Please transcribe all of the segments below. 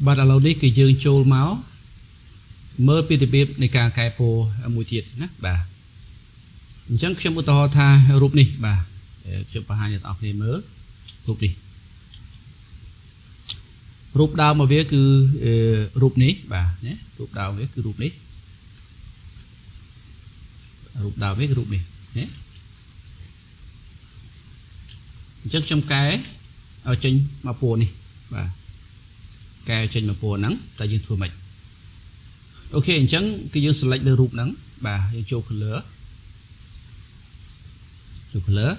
បាទឥឡូវនេះគឺយើងចូលមកមើលពីរបៀបនៃការកែពណ៌មួយទៀតណាបាទអញ្ចឹងខ្ញុំឧទាហរណ៍ថារូបនេះបាទខ្ញុំបង្ហាញអ្នកទាំងអស់គ្នាមើលរូបនេះរូបដើមរបស់វាគឺរូបនេះបាទណារូបដើមវាគឺរូបនេះរូបដើមវាគឺរូបនេះណាអញ្ចឹងខ្ញុំកែឲ្យចេញមកពណ៌នេះបាទកែចេញមកពណ៌ហ្នឹងតើយើងធ្វើម៉េច OK អញ្ចឹងគឺយើង select លើរូបហ្នឹងបាទយើងចូល color ចូល color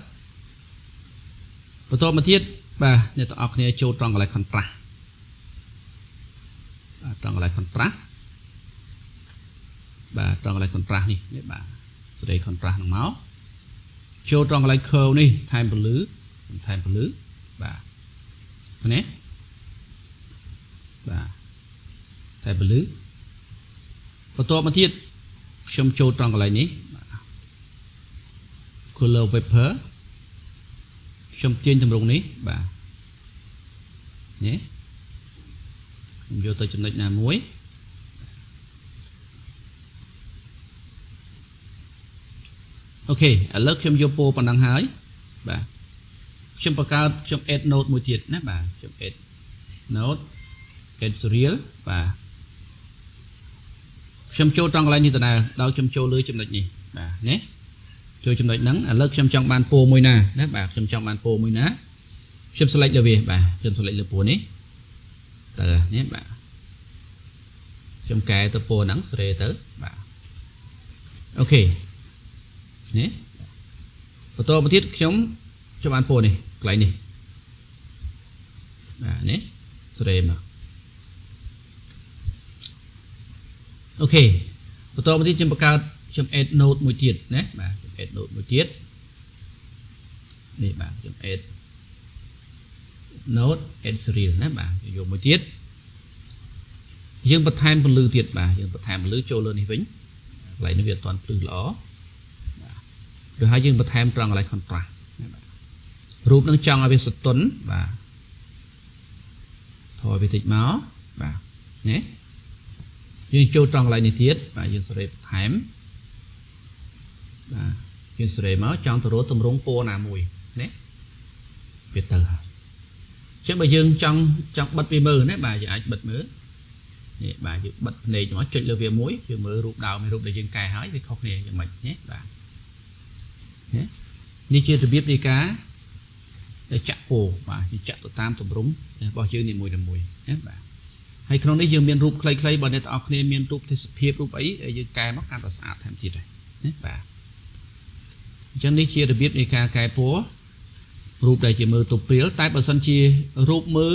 បន្តមកទៀតបាទអ្នកទាំងអស់គ្នាចូលត្រង់កន្លែង contrast បាទត្រង់កន្លែង contrast បាទត្រង់កន្លែង contrast នេះនេះបាទសេរី contrast ហ្នឹងមកចូលត្រង់កន្លែង curve នេះថែមពន្លឺថែមពន្លឺបាទនេះបាទថែមពន្លឺបន្ទាប់មកទៀតខ្ញុំចូលត្រង់កន្លែងនេះ color warp ខ្ញុំទាញទម្រង់នេះបាទនេះខ្ញុំយកទៅចំណុចណាមួយ OK ឥឡូវខ្ញុំយកពណ៌ប៉ុណ្ណឹងហើយបាទខ្ញុំបង្កើតខ្ញុំ add node មួយទៀតណាបាទខ្ញុំ add node add serial បាទខ្ញុំចូលត្រង់កន្លែងនេះដដែលដោយខ្ញុំចូលលើចំណុចនេះបាទនេះចូលចំណុចហ្នឹងឥឡូវខ្ញុំចង់បានពណ៌មួយណាណាបាទខ្ញុំចង់បានពណ៌មួយណាខ្ញុំ select លើវាបាទខ្ញុំ select លើពណ៌នេះតើនេះបាទខ្ញុំកែទៅពណ៌ហ្នឹងសេរីទៅបាទ OK នេះបន្តមកទៀតខ្ញុំចង់បានពណ៌នេះកន្លែងនេះបាទនេះសេរីមក OK បន្តមកទៀតខ្ញុំបង្កើតខ្ញុំ add node មួយទៀតណាបាទខ្ញុំ add node មួយទៀតនេះបាទខ្ញុំ add node add serial ណាបាទយកមួយទៀតយើងបន្ថែមពន្លឺទៀតបាទយើងបន្ថែមពន្លឺចូលលើនេះវិញកន្លែងនេះវាអត់ទាន់ភ្លឺល្អបាទឬហើយយើងបន្ថែមត្រង់កន្លែង contrast ណាបាទរូបនឹងចង់ឲ្យវាសតុនបាទថយវាតិចមកបាទនេះយើងចូលត្រង់កន្លែងនេះទៀតបាទយើងសេរីបន្ថែមបាទយើងសេរីមកចង់ទៅរកទម្រង់ពណ៌ណាមួយណាវាទៅហើយអញ្ចឹងបើយើងចង់ចង់បិទវាមើលណាបាទយើងអាចបិទមើលនេះបាទយើងបិទភ្នែកមកចុចលើវាមួយយើងមើលរូបដើមរូបដែលយើងកែហើយវាខុសគ្នាយ៉ាងម៉េចណាបាទនេះជារបៀបនៃការចាក់ពណ៌បាទយើងចាក់ទៅតាមទម្រង់របស់យើងនីមួយៗណាបាទហើយក្នុងនេះយើងមានរូបខ្លីៗបើអ្នកទាំងអស់គ្នាមានរូបទេសភាពរូបអីយើងកែមកកាន់តែស្អាតថែមទៀតហើយណាបាទអញ្ចឹងនេះជារបៀបនៃការកែពណ៌រូបដែលជាមើលទៅព្រាលតែបើសិនជារូបមើល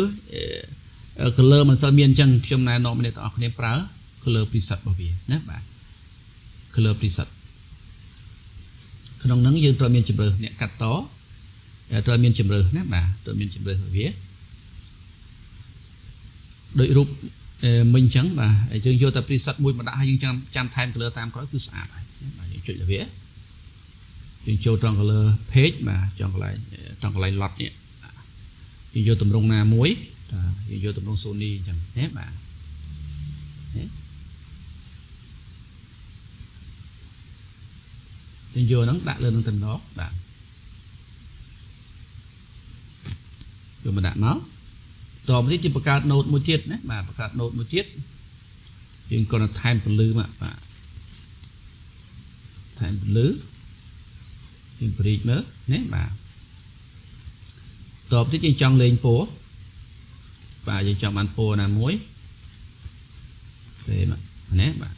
color មិនសូវមានអញ្ចឹងខ្ញុំណែនាំអ្នកទាំងអស់គ្នាប្រើ color preset របស់វាណាបាទ color preset ក្នុងហ្នឹងយើងត្រូវមានជំរើសអ្នកកាត់តត្រូវមានជំរើសណាបាទត្រូវមានជំរើសរបស់វាដោយរូបមិញអញ្ចឹងបាទយើងយកតែ preset មួយមកដាក់ហើយយើងចាំចាំថែម color តាមក្រោយគឺស្អាតហើយបាទយើងចុចលើវាយើងចូលត្រង់ color page បាទចង់កន្លែងត្រង់កន្លែង LUT នេះយើងយកទម្រង់ណាមួយយើងយកទម្រង់ Sony អញ្ចឹងណាបាទយើងយកហ្នឹងដាក់លើនឹងតំណបាទយកមកដាក់មកតមកទៀតជាបង្កើត node មួយទៀតណាបាទបង្កើត node មួយទៀតយើងគ្រាន់តែថែមពន្លឺមកបាទថែមពន្លឺយើងព្រីកមើលណាបាទតបទៀតយើងចង់លេងពណ៌បាទយើងចង់បានពណ៌ណាមួយទេមកណាបាទ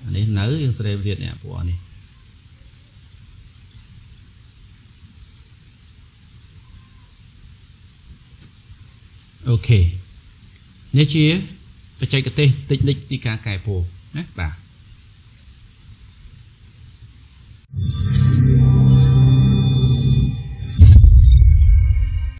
អានេះនៅយើងស្រេទៀតនេះពណ៌នេះ OK នេះជាបច្ចេកទេសតិចនិចនៃការកែពណ៌ណាបាទ។